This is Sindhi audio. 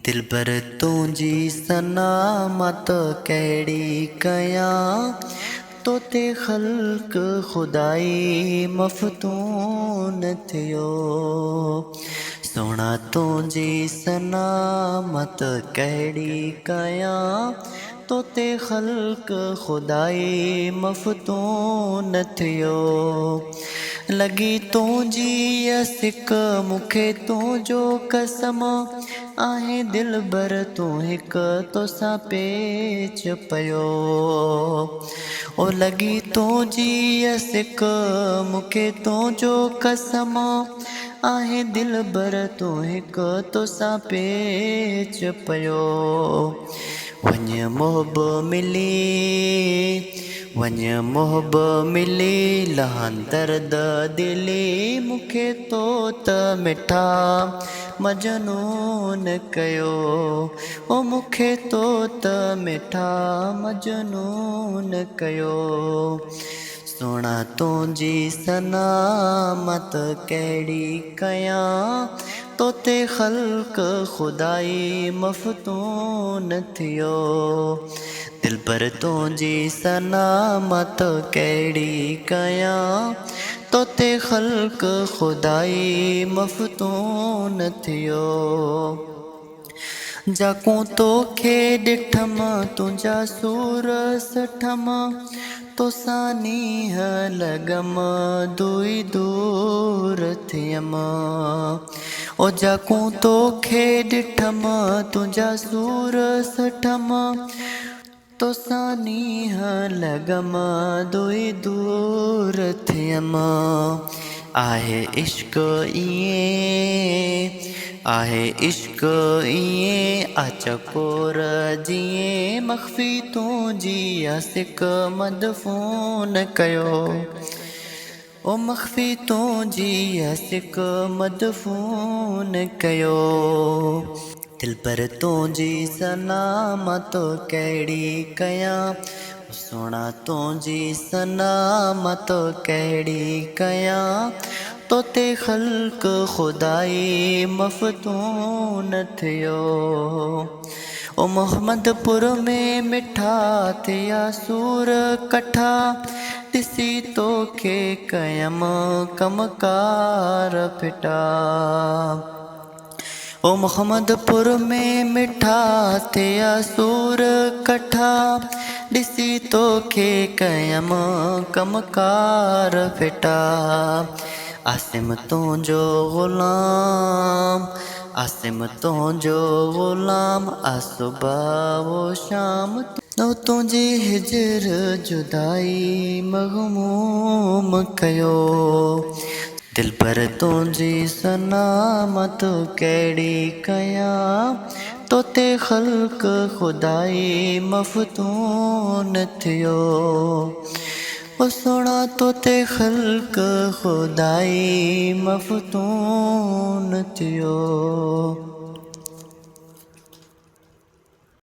دلبر تنهنجي ثنا مان ته ڪهڙي ڪيان، توتي خلق خدائي مفتون ٿيو. سهڻا تنهنجي ثنا مان ته ڪهڙي ڪيان، توتي خلق خدائي مفتون ٿيو. لڳي تنهنجي سڪ مون کي تنهنجو قسم آهي دلبر تون هڪ توسان پيچ پيو. او لڳي تنهنجي سڪ مون کي تنهنجو قسم آهي دلبر تون هڪ توسان پيچ پيو. وڃ محب ملي وڃ محب ملي لهن درد دلي مون کي تو ته مٺا مجنون ڪيو او مون کي تو ته مٺا مجنون ڪيو. سهڻا تنهنجي ثنا مان ته ڪهڙي ڪيان، توتي خلق خدائي مفتون ٿيو. دلبر تنهنجي ثنا مان ته ڪهڙي ڪيان، توتي خلق خدائي مفتون ٿيو. جاڪون توکي ڏٺم، تنهنجا سور سٺم، توسان نينهن لڳم، دوئي دور ٿيم. او جاڪون توکي ڏٺم، تنهنجا سور سٺم، توسان نينهن لڳم، دوئي دور ٿيم. آهي عشق ائين، آهي عشق ائين، آ چڪور جيئن، مخفي تنهنجي آ سڪ مدفون ڪيو. او مخفي تنهنجي آ سڪ مدفون ڪيو. دلبر تنهنجي ثنا مان تو ڪهڙي ڪيان، او سهڻا تنهنجي ثنا مان تو ڪهڙي ڪيان، توتي خلق خدائي مفتون ٿيو. او محمد پور ۾ مٺا ٿيا سور ڪٺا، ڏسي توکي ڪيم ڪم ڪار ڦٽا. او محمد پور ۾ مٺا ٿيا سور ڪٺا، ڏسي توکي ڪيم ڪم ڪار ڦٽا. عاصم تنهنجو غلام، عاصم تنهنجو غلام، آ صبح و شام. او تنهنجي هجر جدائي مغموم ڪيو. دلبر تنهنجي ثنا مان تو ڪهڙي ڪيان، توتي خلق خدائي مفتون ٿيو. او سهڻا توتي خلق خدائي مفتون ٿيو.